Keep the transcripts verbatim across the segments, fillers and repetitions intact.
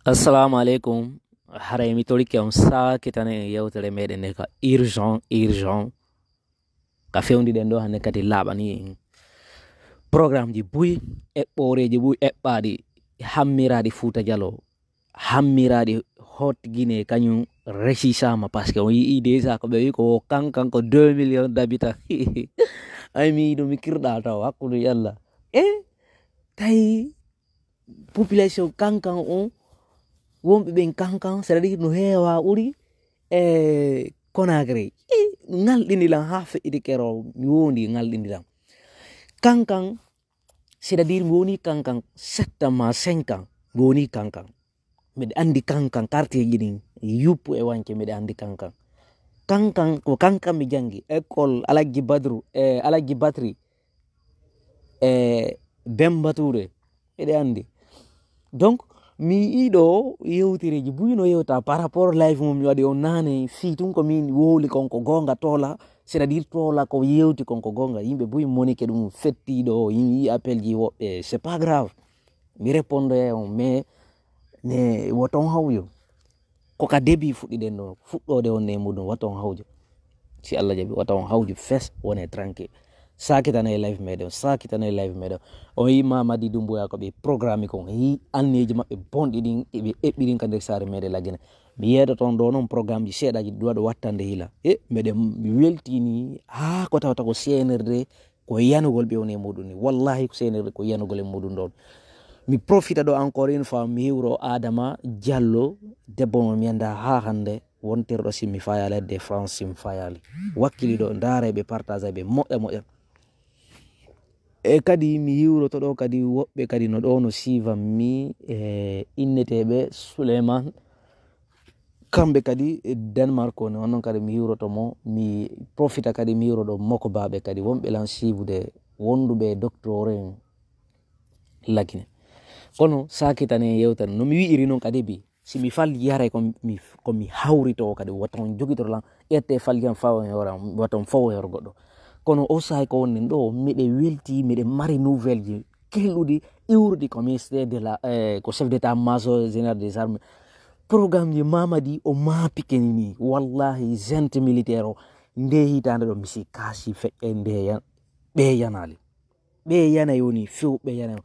Assalamu aleykum. Haray mi torike on saakitane e yewtere meɗen nde ka urgent, urgent. Ka fewndi ɗen ɗo hannde kadi laaɓani en programme ji buy, eɓɓooreeji buy, eɓɓaaɗi, hammiraaɗi Fuuta Jalo, hammiraaɗi Hot Guinée, kañum resisama, parce que on yi'i déjà ko ɓe wi ko wo Kankan ko deux millions d'habitants. Ay mi yiɗo mi kirɗa taw hakkunde yalla. E tawi population Kankan on, wonɓe ɓen Kankan, c'est-à-dire no heewa ɓuri e Conakry. E ngalɗini lan ha feƴƴiti kero, mi wondi ngalɗini lan. Kankan, c'est-à-dire mi woni Kankan sept ans ma cinq ans, mi woni Kankan. Miɗa andi Kankan, quartier ji ɗin, Yuppu e Wanke, miɗa andi Kankan. Kankan, ko Kankan mi jangi, école Alhaji Badru, e Alhaji Batri, e Bemba Touré, eɗe andi. Donc, mi yiɗo yewtereji buy no yewta par rapport live mum mi waɗi on nane, fi tun ko min wowli kon ko gonga tola, c'est-à-dire tola ko yewti kon ko gonga, yimɓe buy monike ɗum fettiɗo, yimɓe yi appel ji woɓɓe, c'est pas grave. Mi réponde on, mais ne woton hawjo. Ko ka début fuɗɗiɗen ɗo, fuɗɗoode on e muɗum, woton hawjo. Si Allah jaɓi, woton hawjo fes, wone tranquille. Saakitane e live meɗen, saakitane e live meɗen. On yi Mamadi Dumbuya ko ɓe programme kon, yi anneji maɓɓe bonɗi ɗin, ɓe eɓɓirin ka nder saare meɗen Lagine. Mi yeedoto on ɗo non programme ji seeɗaji ɗuwaɗo wattande hila. E meɗen mi weltini haa ko tawata ko C N R D, ko yanugol ɓe woni e muɗum ni. Wallahi ko C N R D ko yanugol e muɗum ɗon. Mi profita ɗo encore une fois, mi hiwro Adama Diallo, debbo mo mi anda ha hande, wontirɗo Simmi Fayali, hedde France Simmi Fayali. Wakkili ɗo, ndaare ɓe, partage ɓe, moƴƴa moƴƴa. E kadi mi hiwroto ɗo kadi woɓɓe kadi no ɗo no siiva mi, e inneteeɓe Souleymane. Kamɓe kadi e Denmark woni, on non kadi mi hiwroto mo, mi profita kadi mi hiwroɗo moko baɓe kadi wonɓe lan siivude wonduɓe e docteur en Lagine. Kono sakitane yewtere no mi wi'iri non kadi bi, si mi fal yare ko mi, ko mi hawrito kadi, wata on jogitoro lan, ƴette fal jam fawo e hoore am, wata on fawo e hoore goɗɗo. Kono o sahay ko wonnen ɗo, miɗe welti, miɗe mari nouvelle ji kelɗuɗi, iwruɗi ko ministère de la, eh, ko chef d'état major général des armées. Programme ji Mamadi o maapike ni, wallahi, junte militaire o, nde hitande ɗo, mi si kasi feƴƴe nde yan-, ɓe yanali. Ɓe yanay woni few, ɓe yanay.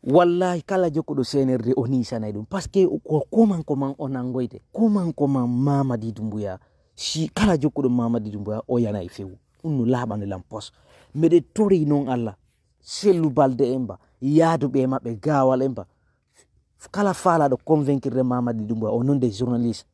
Wallahi, kala jokkuɗo C N R D o nisanay ɗum. Parce que ko koman koman o nangoyte. Koman koman Mamadi Dumbuya. Si kala jokkuɗo Mamadi Dumbuya o yanay few. Ɗum no laaɓani lan pos. Miɗe tori non Allah. Sellu Balde en ba. Yaaduɓe e maɓɓe, Gawal en ba. Kala faalaɗo convaincre Mamadi Dumbuya, o non des journalistes.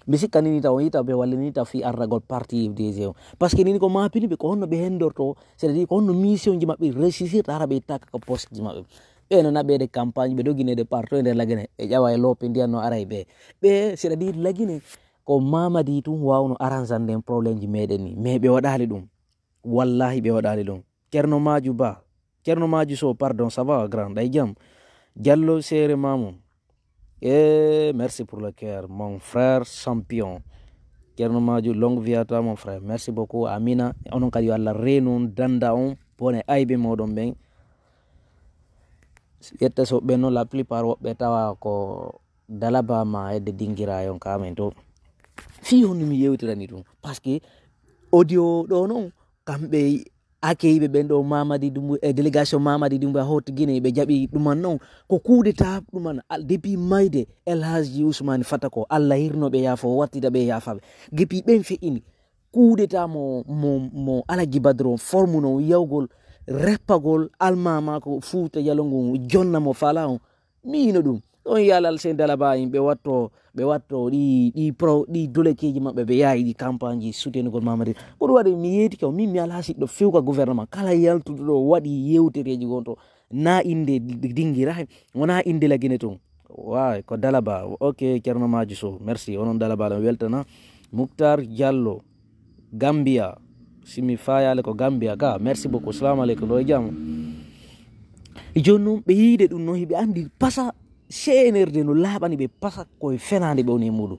Mi sikka nini taw, on yita ɓe walla nini taw fi arragol parti F D G o. Parce que nini ko mapini ɓe, ko honno ɓe hendorto, c'est-à-dire ko honno mission ji maɓɓe réussir, ara ɓe takka ko poste ji maɓɓe. Ɓe no naɓede campagne, ɓe dogine de parto e nder Lagine, ɓe ƴawa e loope ndiyan no aray ɓe. Ɓe, c'est-à-dire Lagine, ko Mamadi tun wawno arrangeande en problème ji meɗen ni, mais ɓe waɗali ɗum. Wallahi ɓe waɗali ɗum. Cerno Maju Ba, Cerno Maju Sow, pardon, ça va, grand? Ɗay jam? Diallo Sere Mamou. Eh, merci pour le cœur, mon frère champion. Cerno Maju, longue vie à toi, mon frère. Merci beaucoup. Amina. Onon kadi yo Allah reenu on, danda on, bone aybe moɗon ɓen. Yetta so ɓen non, la plupart woɓɓe tawa ko Dalaba ma hedde dingira yon ka amen to. Fi honno mi yewtirani ɗum? Parce que audio ɗo non, kamɓe accueil ɓe ɓen ɗo Mamadi Dumbu-, e délégation Mamadi Dumbuya hoti Guinée, ɓe jaɓi ɗuman non. Ko coup d'état ɗuman, al-, depuis mayde El Hadji Ousmane Fata ko, Allah hirno ɓe yaafo, wattida ɓe yaafaɓe. Depuis ɓen feƴƴini. Coup d'état mo, mo, mo Alaji Badro formuno yawgol, reppagol, almama ko Fuuta Jalo ngun jonna mo fala on. Miino ɗum. Ɗon yalal sen Dalaba yimɓe watto, ɓe watto ɗi, ɗi pro, ɗi dolekeji maɓɓe, ɓe yaayi ɗi campagne ji soutenugol Mamadi. Ko ɗum waɗi mi yeetike o, min mi alaa siɗɗo fewka gouvernement. Kala yaltuɗo ɗo waɗi yewtereji gonto, na inde di-, dingira, wona inde la Guinée tun. Waay, ko Dalaba. Ok, Cerno Maju Sow. Merci. Onon Dalaba, mi weltana. Muktar Diallo. Gambia. Si mi fayaali ko Gambia ka. Merci beaucoup. Salamu aleykum. Ɗo e jam. E jooni noon, ɓe yiide ɗum noon, hiɓe anndi pasa C N R D no laaɓani ɓe pasa koye fenaande ɓe woni e muɗum.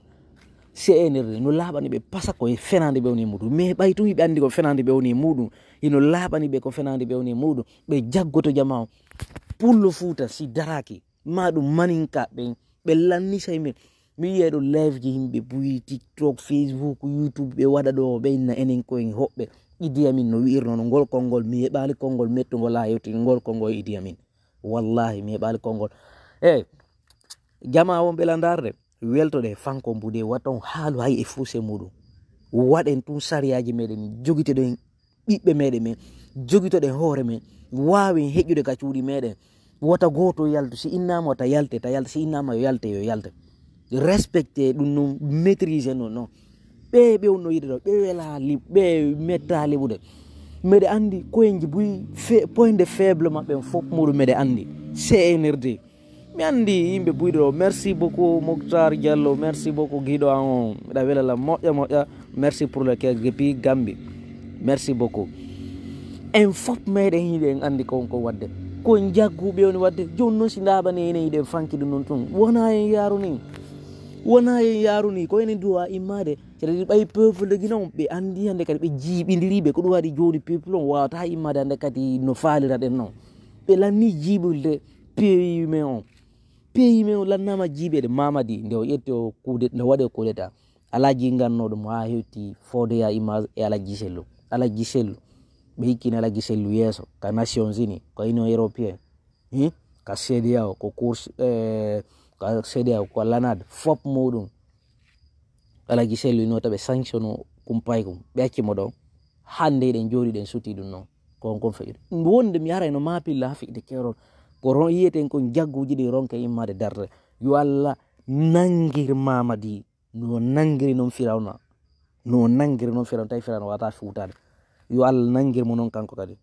C N R D no laaɓani ɓe pasa koye fenaande ɓe woni e muɗum. Mais ɓay tun hiɓe anndi ko fenaande ɓe woni e muɗum. Hino laaɓani ɓe ko fenaande ɓe woni e muɗum. Ɓe jaggoto jama o. Pullo Fuuta si daraaki. Ma ɗum maninka ɓen ɓe lannisay men. Mi yi'ay ɗo live ji yimɓe buy TikTok, Facebook, YouTube, ɓe waɗa ɗo, ɓe inna enen koyen hoɓɓe. Idi Amin no wi'irno no ngol konngol, mi heɓaali konngol mettungol haa hewti ngol konngol Idi Amin. Wallahi mi heɓaali konngol. Eyi, jama on ɓe landarde weltoɗe fanko mbude waton haalu hay e fuuse muɗum. Waɗen tun sariyaaji meɗen, jogitoɗen ɓiɓɓe meɗen men, jogitoɗen hoore men, waawen heƴude ka cuuɗi meɗen. Wota gooto yaltu, si innama wota yalte, ta yalte, si innama yo yalte, yo yalte. Respecte ɗum non, maîtrise non non. Ɓe ɓe on no yiɗe ɗo, ɓe wela li-, ɓe metta liɓude. Meɗe andi koyenji buy fe-, point de faible maɓɓe on fof muɗum meɗe andi. C N R D. Mi andi yimɓe buyɗo ɗo. Merci beaucoup Moctar Diallo, merci beaucoup giɗo an on. Miɗa welala moƴƴa moƴƴa. Merci pour le cœur depuis Gambie. Merci beaucoup. En fof meɗen hiɗen andi ko on ko wadde. Ko jagguɓe on wadde. Joni noon si ndaɓani enen hiɗen fanki ɗum noon tun. Wona en yaru ni. Wona en yaru ni. Ko enen duwa immade. C'est-à-dire ɓay peuple gi noon ɓe andi hande kadi ɓe jiiɓidiri ɓe. Ko ɗum waɗi joni peuple on wawata immade hande kadi no faaliraɗen noon. Ɓe lanni jiiɓude pays men on. Pays men on lannama jiiɓede Mamadi nde o ƴetti o coup d'État, nde o waɗi o coup d'État. Alaa jingannoɗo mo haa hewti foodoya image e Alhaji Sellu. Alhaji Sellu. Ɓe hikkini Alhaji Sellu yeeso ka Nations Unies, ka Union Européenne, hmm? Ka C D A O, ko cour, eh, ka C D A O, ko l'ANAD, fop muɗum. Alhaji Sellu ino taɓe sanction o kumpay kum. Ɓe acci mo ɗo. Hannde eɗen jooɗi ɗen suti ɗum noon. Ko on kon feƴƴude. Wonde mi arayno ma pilla haa fiɗde keerol. Ko ron yiyeten kon jagguuji ɗi ronka immade darde. Yo Allah nangir Mamadi. No nangiri noon Firawna. No nangiri noon Firawna, tawi Firawna wata fuutaade. Yo Allah nangir mo noon kanko kadi.